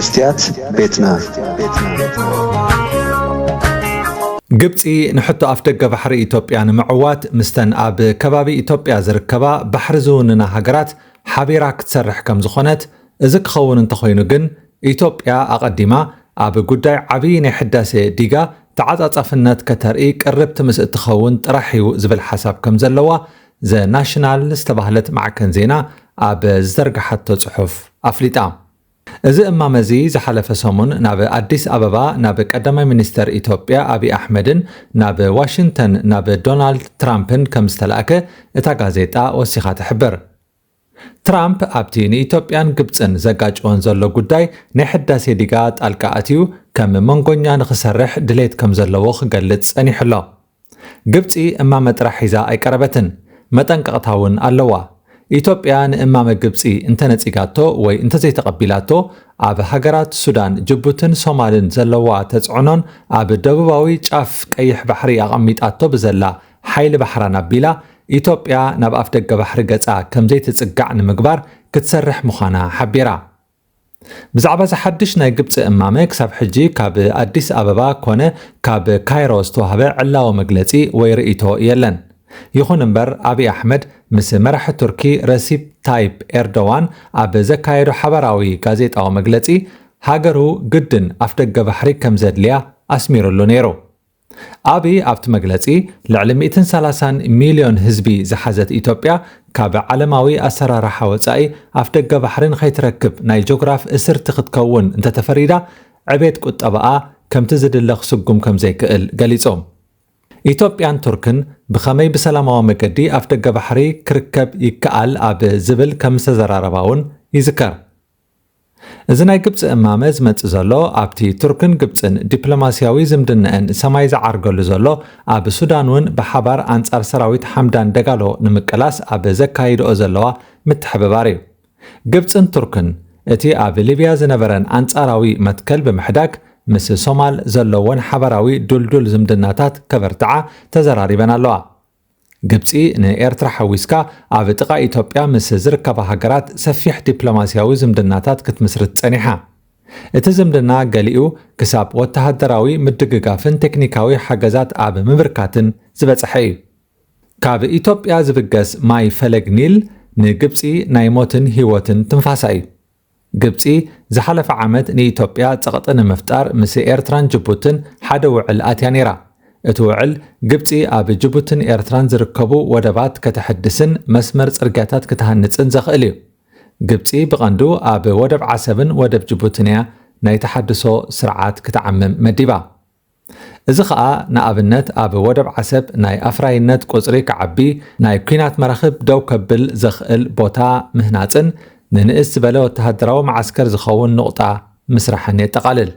ስትያት ቤትና። ግብጺ ንሕቶ ኣፍደገ ባሕሪ ኢትዮጵያ ንምዕዋት ምስተን ኣብ ከባቢ ኢትዮጵያ ዝርከባ ባሕሪ ዝውንና ሃገራት ሓቢራ ክትሰርሕ ከም ዝኾነት፣ እዚ ክኸውን እንተኾይኑ ግን ኢትዮጵያ ኣቐዲማ ኣብ ጉዳይ ዓብዪ ናይ ሕዳሴ ዲጋ ተዓጻጻፍነት ከተርኢ ቅርብቲ ምስ እትኸውን ጥራሕ እዩ ዝብል ሓሳብ ከም ዘለዋ ዘ ናሽናል ዝተባህለት ማዕከን ዜና ኣብ ዝተርግሓቶ ጽሑፍ ኣፍሊጣ። እዚ እማመ እዚ ዝሓለፈ ሰሙን ናብ ኣዲስ ኣበባ ናብ ቀዳማይ ሚኒስተር ኢትዮጵያ ኣብይ ኣሕመድን ናብ ዋሽንግተን ናብ ዶናልድ ትራምፕን ከም ዝተላእከ እታ ጋዜጣ ወሲኻ ትሕብር። ትራምፕ ኣብቲ ንኢትዮጵያን ግብጽን ዘጋጭወን ዘሎ ጉዳይ ናይ ሕዳሴ ዲጋ ጣልቃ ኣትዩ ከም መንጎኛ ንኽሰርሕ ድሌት ከም ዘለዎ ክገልጽ ጸኒሑ ኣሎ። ግብጺ እማመ ጥራሕ ሒዛ ኣይቀረበትን፣ መጠንቀቕታ እውን ኣለዋ። ኢትዮጵያ ንእማመ ግብጺ እንተነጺጋቶ ወይ እንተዘይተቐቢላቶ፣ ኣብ ሃገራት ሱዳን፣ ጅቡትን ሶማልን ዘለዋ ተጽዕኖን ኣብ ደቡባዊ ጫፍ ቀይሕ ባሕሪ ኣቐሚጣቶ ብዘላ ሓይሊ ባሕራን ኣቢላ፣ ኢትዮጵያ ናብ ኣፍደገ ባሕሪ ገጻ ከም ዘይትጽጋዕ ንምግባር ክትሰርሕ ምዃና ሓቢራ። ብዛዕባ እዚ ሓድሽ ናይ ግብጺ እማመ ክሳብ ሕጂ ካብ ኣዲስ ኣበባ ኮነ ካብ ካይሮ ዝተዋህበ ዕላዊ መግለጺ ወይ ርእይቶ የለን። ይኹን እምበር፣ ኣብይ ኣሕመድ ምስ መራሒ ቱርኪ ረሲፕ ታይፕ ኤርዶዋን ኣብ ዘካየዶ ሓበራዊ ጋዜጣዊ መግለጺ፣ ሃገሩ ግድን ኣፍደገ ባሕሪ ከም ዘድልያ ኣስሚሩሉ ነይሩ። ኣብይ ኣብቲ መግለጺ፣ ልዕሊ ሚእትን ሰላሳን ሚልዮን ህዝቢ ዝሓዘት ኢትዮጵያ፣ ካብ ዓለማዊ ኣሰራርሓ ወጻኢ ኣፍደገ ባሕሪ ንኸይትረክብ ናይ ጆግራፍ እስርቲ ክትከውን እንተተፈሪዳ፣ ዕቤት ቁጠባኣ ከምቲ ዝድለ ክስጉም ከም ዘይክእል ገሊጹ። ኢትዮጵያን ቱርክን ብኸመይ ብሰላማዊ መገዲ ኣፍደገ ባሕሪ ክርከብ ይከኣል ኣብ ዝብል ከም ዝተዘራረባ እውን ይዝከር። እዚ ናይ ግብጺ እማመ ዝመጽእ ዘሎ፣ ኣብቲ ቱርክን ግብጽን ዲፕሎማስያዊ ዝምድናኣን ሰማይ ዝዓርገሉ ዘሎ፣ ኣብ ሱዳን እውን ብሓባር ኣንጻር ሰራዊት ሓምዳን ደጋሎ ንምቅላስ ኣብ ዘካይድኦ ዘለዋ ምትሕብባር እዩ። ግብጽን ቱርክን እቲ ኣብ ሊብያ ዝነበረን ኣንጻራዊ መትከል ብምሕዳግ፣ ምስ ሶማል ዘለወን ሓባራዊ ዱልዱል ዝምድናታት ከበርትዓ ተዘራሪበን ኣለዋ። ግብጺ ንኤርትራ ሓዊስካ ኣብ ጥቓ ኢትዮጵያ ምስ ዝርከባ ሃገራት ሰፊሕ ዲፕሎማስያዊ ዝምድናታት ክትምስርት ጸኒሓ። እቲ ዝምድና ገሊኡ ክሳብ ወተሃደራዊ ምድግጋፍን ቴክኒካዊ ሓገዛት ኣብ ምብርካትን ዝበጽሐ እዩ። ካብ ኢትዮጵያ ዝብገስ ማይ ፈለግ ኒል ንግብጺ ናይ ሞትን ህይወትን ትንፋሳ እዩ። ግብጺ ዝሓለፈ ዓመት ንኢትዮጵያ ጸቕጢ ንምፍጣር ምስ ኤርትራን ጅቡትን ሓደ ውዕል ኣትያ ነይራ። እቲ ውዕል ግብጺ ኣብ ጅቡትን ኤርትራን ዝርከቡ ወደባት ከተሐድስን መስመር ጽርግያታት ክትሃንጽን ዘኽእል እዩ። ግብጺ ብቐንዱ ኣብ ወደብ ዓሰብን ወደብ ጅቡትን እያ ናይ ተሓድሶ ስርዓት ክትዓምም መዲባ። እዚ ኸኣ ንኣብነት ኣብ ወደብ ዓሰብ ናይ ኣፍራይነት ቁጽሪ ክዓቢ፣ ናይ ኲናት መራኽብ ደው ከብል ዘኽእል ቦታ ምህናጽን ንንእስ ዝበለ ወተሃደራዊ መዓስከር ዝኸውን ኑቕጣ ምስራሕን የጠቓልል።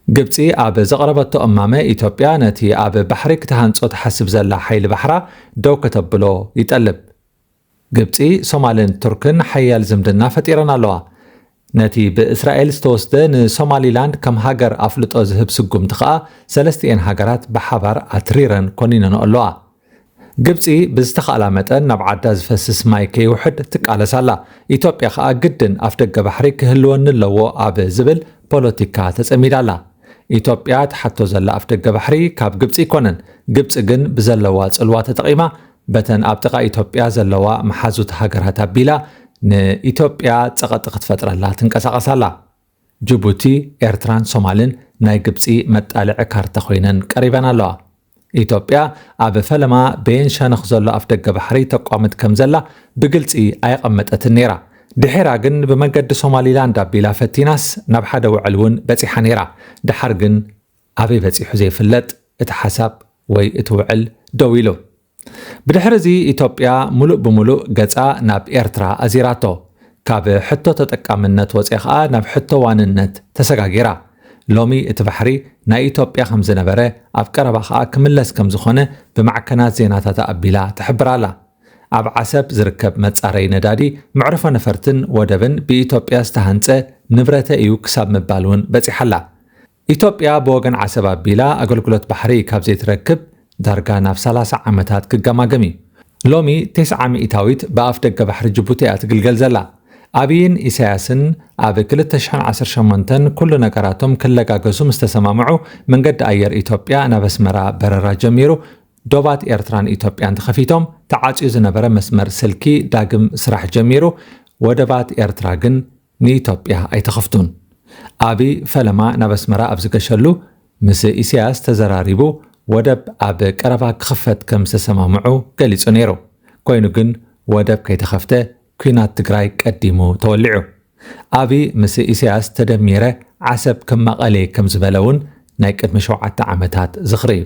ግብጺ ኣብ ዘቕረበቶ እማመ፣ ኢትዮጵያ ነቲ ኣብ ባሕሪ ክትሃንጾ ትሓስብ ዘላ ሓይሊ ባሕራ ደው ከተብሎ ይጠልብ። ግብጺ፣ ሶማልን ቱርክን ሓያል ዝምድና ፈጢረን ኣለዋ። ነቲ ብእስራኤል ዝተወስደ ንሶማሊላንድ ከም ሃገር ኣፍልጦ ዝህብ ስጉምቲ ከኣ ሰለስቲኤን ሃገራት ብሓባር ኣትሪረን ኮኒነንኦ ኣለዋ። ግብጺ ብዝተኻእላ መጠን ናብ ዓዳ ዝፈስስ ማይ ከይውሕድ ትቃለስ ኣላ። ኢትዮጵያ ከኣ ግድን ኣፍደገ ባሕሪ ክህልወኒ ኣለዎ ኣብ ዝብል ፖለቲካ ተጸሚዳ ኣላ። ኢትዮጵያ ትሓቶ ዘላ ኣፍደገ ባሕሪ ካብ ግብጺ ኣይኮነን። ግብጺ ግን ብዘለዋ ጽልዋ ተጠቒማ በተን ኣብ ጥቓ ኢትዮጵያ ዘለዋ መሓዙት ሃገራት ኣቢላ ንኢትዮጵያ ጸቐጢ ክትፈጥረላ ትንቀሳቐስ ኣላ። ጅቡቲ፣ ኤርትራን ሶማልን ናይ ግብጺ መጣልዒ ካርታ ኮይነን ቀሪበን ኣለዋ። ኢትዮጵያ ኣብ ፈለማ በየን ሸነኽ ዘሎ ኣፍደገ ባሕሪ ተቋምት ከም ዘላ ብግልጺ ኣየቐመጠትን ነይራ። ድሒራ ግን ብመገዲ ሶማሊላንድ ኣቢላ ፈቲናስ ናብ ሓደ ውዕል እውን በጺሓ ነይራ። ደሓር ግን ኣበይ በጺሑ ዘይፍለጥ እቲ ሓሳብ ወይ እቲ ውዕል ደው ኢሉ። ብድሕሪ እዚ ኢትዮጵያ ሙሉእ ብሙሉእ ገጻ ናብ ኤርትራ ኣዚራቶ። ካብ ሕቶ ተጠቃምነት ወጺኣ ኸኣ ናብ ሕቶ ዋንነት ተሰጋጊራ። ሎሚ እቲ ባሕሪ ናይ ኢትዮጵያ ከም ዝነበረ፣ ኣብ ቀረባ ኸኣ ክምለስ ከም ዝኾነ ብማዕከናት ዜናታት ኣቢላ ትሕብር ኣላ። ኣብ ዓሰብ ዝርከብ መጻረዪ ነዳዲ፣ መዕርፎ ነፈርትን ወደብን ብኢትዮጵያ ዝተሃንጸ ንብረተይ እዩ ክሳብ ምባል እውን በጺሓ ኣላ። ኢትዮጵያ ብወገን ዓሰብ ኣቢላ ኣገልግሎት ባሕሪ ካብ ዘይትረክብ ዳርጋ ናብ ሰላሳ ዓመታት ክገማገም እዩ። ሎሚ ተስዓ ሚእታዊት ብኣፍ ደገ ባሕሪ ጅቡቲ እያ ትግልገል ዘላ። ኣብይን ኢሳያስን ኣብ ክልተ ሽሕን ዓሰርተ ሸሞንተን ኩሉ ነገራቶም ክለጋገሱ ምስ ተሰማምዑ፣ መንገዲ ኣየር ኢትዮጵያ ናብ ኣስመራ በረራ ጀሚሩ። ዶባት ኤርትራን ኢትዮጵያን ተኸፊቶም፣ ተዓጽዩ ዝነበረ መስመር ስልኪ ዳግም ስራሕ ጀሚሩ። ወደባት ኤርትራ ግን ንኢትዮጵያ ኣይተኸፍቱን። ኣብይ ፈለማ ናብ ኣስመራ ኣብ ዝገሸሉ፣ ምስ ኢሳያስ ተዘራሪቡ፣ ወደብ ኣብ ቀረባ ክኽፈት ከም ዝተሰማምዑ ገሊጹ ነይሩ። ኮይኑ ግን፣ ወደብ ከይተኸፍተ፣ ኲናት ትግራይ ቀዲሙ ተወሊዑ። ኣብይ ምስ ኢሳያስ ተደሚረ፣ ዓሰብ ከም መቐሌ ከም ዝበለ እውን ናይ ቅድሚ ሸውዓተ ዓመታት ዝኽሪ እዩ።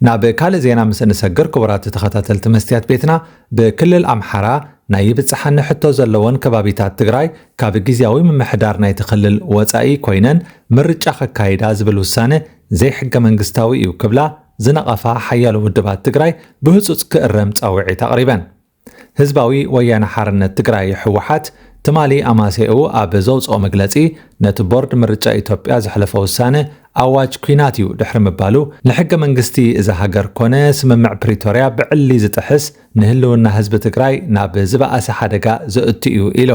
ናብ ካልእ ዜና ምስ እንሰግር፣ ክቡራት ተኸታተልቲ መስትያት ቤትና፣ ብክልል ኣምሓራ ናይ ይብጽሓኒ ሕቶ ዘለወን ከባቢታት ትግራይ ካብ ግዝያዊ ምምሕዳር ናይቲ ክልል ወጻኢ ኮይነን ምርጫ ከካይዳ ዝብል ውሳነ ዘይሕገ መንግስታዊ እዩ ክብላ ዝነቐፋ ሓያሎ ውድባት ትግራይ ብህጹጽ ክእረም ጻውዒት ኣቕሪበን። ህዝባዊ ወያነ ሓርነት ትግራይ፣ ህወሓት፣ ትማሊ ኣማሴኡ ኣብ ዘውፅኦ መግለፂ፣ ነቲ ቦርድ ምርጫ ኢትዮጵያ ዘሕለፎ ውሳነ ኣዋጅ ኲናት እዩ ድሕሪ ምባሉ፣ ንሕገ መንግስቲ እዛ ሃገር ኮነ ስምምዕ ፕሪቶርያ ብዕሊ ዝጥሕስ፣ ንህልውና ህዝቢ ትግራይ ናብ ዝበኣሰ ሓደጋ ዘእቱ እዩ ኢሉ።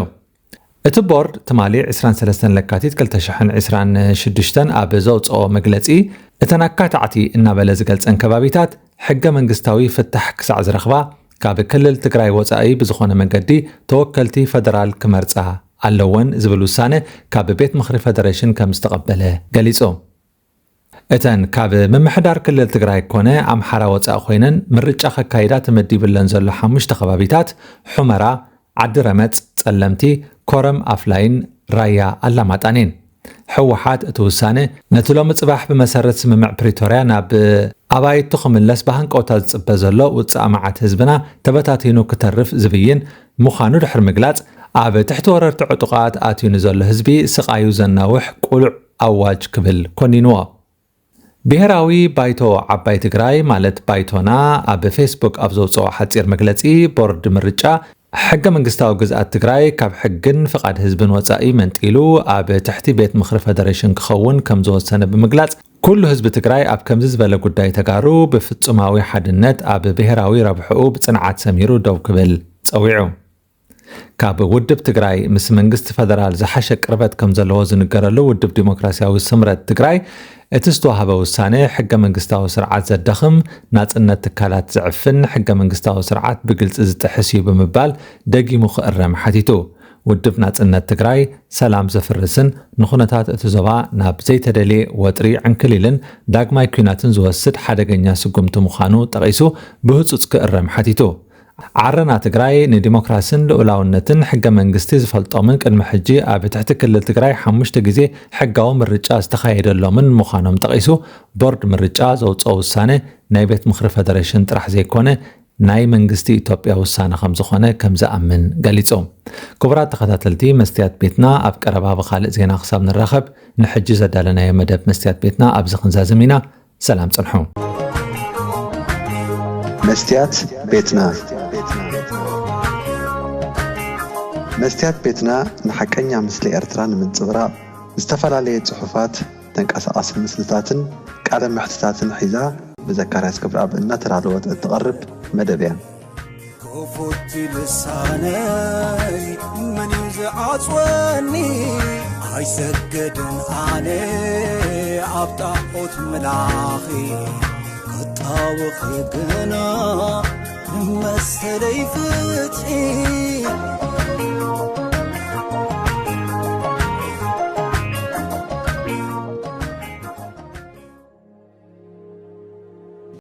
እቲ ቦርድ ትማሊ ዕስራን ሰለስተን ለካቲት ክልተ ሽሕን ዕስራን ሽዱሽተን ኣብ ዘውፅኦ መግለፂ፣ እተን ኣካታዕቲ እናበለ ዝገልፀን ከባቢታት ሕገ መንግስታዊ ፍታሕ ክሳዕ ዝረኽባ፣ ካብ ክልል ትግራይ ወፃኢ ብዝኾነ መንገዲ ተወከልቲ ፈደራል ክመርፃ ኣለወን ዝብል ውሳነ ካብ ቤት ምኽሪ ፈደሬሽን ከም ዝተቐበለ ገሊፁ። እተን ካብ ምምሕዳር ክልል ትግራይ ኮነ ኣምሓራ ወፃኢ ኮይነን ምርጫ ከካይዳ ተመዲብለን ዘሎ ሓሙሽተ ከባቢታት፣ ሑመራ፣ ዓዲ ረመፅ፣ ፀለምቲ፣ ኮረም ኣፍላይን ራያ ኣላማጣን እየን። ህወሓት እቲ ውሳነ፣ ነቲ ሎሚ ፅባሕ ብመሰረት ስምምዕ ፕሪቶርያ ናብ ኣባይቱ ክምለስ ብሃንቀውታ ዝፅበ ዘሎ ውፅኣ መዓት ህዝብና ተበታቲኑ ክተርፍ ዝብይን ምዃኑ ድሕሪ ምግላፅ፣ ኣብ ትሕቲ ወረርቲ ዕጡቓት ኣትዩ ንዘሎ ህዝቢ ስቓዩ ዘናውሕ ቅሉዕ ኣዋጅ ክብል ኮኒንዎ። ብሄራዊ ባይቶ ዓባይ ትግራይ፣ ማለት ባይቶና፣ ኣብ ፌስቡክ ኣብ ዘውፅኦ ሓፂር መግለፂ፣ ቦርድ ምርጫ ሕገ መንግስታዊ ግዝኣት ትግራይ ካብ ሕግን ፍቓድ ህዝብን ወፃኢ መንጢሉ ኣብ ትሕቲ ቤት ምኽሪ ፈደሬሽን ክኸውን ከም ዝወሰነ ብምግላፅ፣ ኩሉ ህዝቢ ትግራይ ኣብ ከምዚ ዝበለ ጉዳይ ተጋሩ ብፍፁማዊ ሓድነት ኣብ ብሄራዊ ረብሕኡ ብፅንዓት ሰሚሩ ደው ክብል ፀዊዑ። ካብ ውድብ ትግራይ ምስ መንግስቲ ፈደራል ዝሓሸ ቅርበት ከም ዘለዎ ዝንገረሉ ውድብ ዲሞክራሲያዊ ስምረት ትግራይ፣ እቲ ዝተዋህበ ውሳነ ሕገ መንግስታዊ ስርዓት ዘዳኽም፣ ናጽነት ትካላት ዝዕፍን፣ ሕገ መንግስታዊ ስርዓት ብግልጺ ዝጥሕስ እዩ ብምባል ደጊሙ ክእረም ሓቲቱ። ውድብ ናጽነት ትግራይ ሰላም ዘፍርስን ንኹነታት እቲ ዞባ ናብ ዘይተደልየ ወጥሪ ዕንክሊልን ዳግማይ ኲናትን ዝወስድ ሓደገኛ ስጉምቲ ምዃኑ ጠቒሱ ብህጹጽ ክእረም ሓቲቱ። ዓረና ትግራይ ንዲሞክራስን ልኡላውነትን ሕገ መንግስቲ ዝፈልጦምን ቅድሚ ሕጂ ኣብ ትሕቲ ክልል ትግራይ ሓሙሽተ ግዜ ሕጋዊ ምርጫ ዝተኻየደሎምን ምዃኖም ጠቒሱ፣ ቦርድ ምርጫ ዘውፅኦ ውሳነ ናይ ቤት ምኽሪ ፈደሬሽን ጥራሕ ዘይኮነ ናይ መንግስቲ ኢትዮጵያ ውሳነ ከም ዝኾነ ከም ዝኣምን ገሊፁ። ክቡራት ተኸታተልቲ መስትያት ቤትና፣ ኣብ ቀረባ ብኻልእ ዜና ክሳብ ንራኸብ፣ ንሕጂ ዘዳለናዮ መደብ መስትያት ቤትና ኣብዚ ክንዛዝም ኢና። ሰላም ጽንሑ። መስትያት ቤትና። መስትያት ቤትና ንሓቀኛ ምስሊ ኤርትራ ንምንጽብራቕ፣ ዝተፈላለየ ጽሑፋት፣ ተንቀሳቓሲ ምስልታትን ቃለ መሕትታትን ሒዛ፣ ብዘካርያስ ክብረኣብ እናተዳለወት እትቐርብ መደብ እያ። ክፉት ልሳነይ መን እዩ ዝዓጽወኒ? ኣይሰግድን ኣነ ኣብ ጣዖት ምላኺ፣ ክጣወኺ ግና ንመሰለይ ፍትሒ።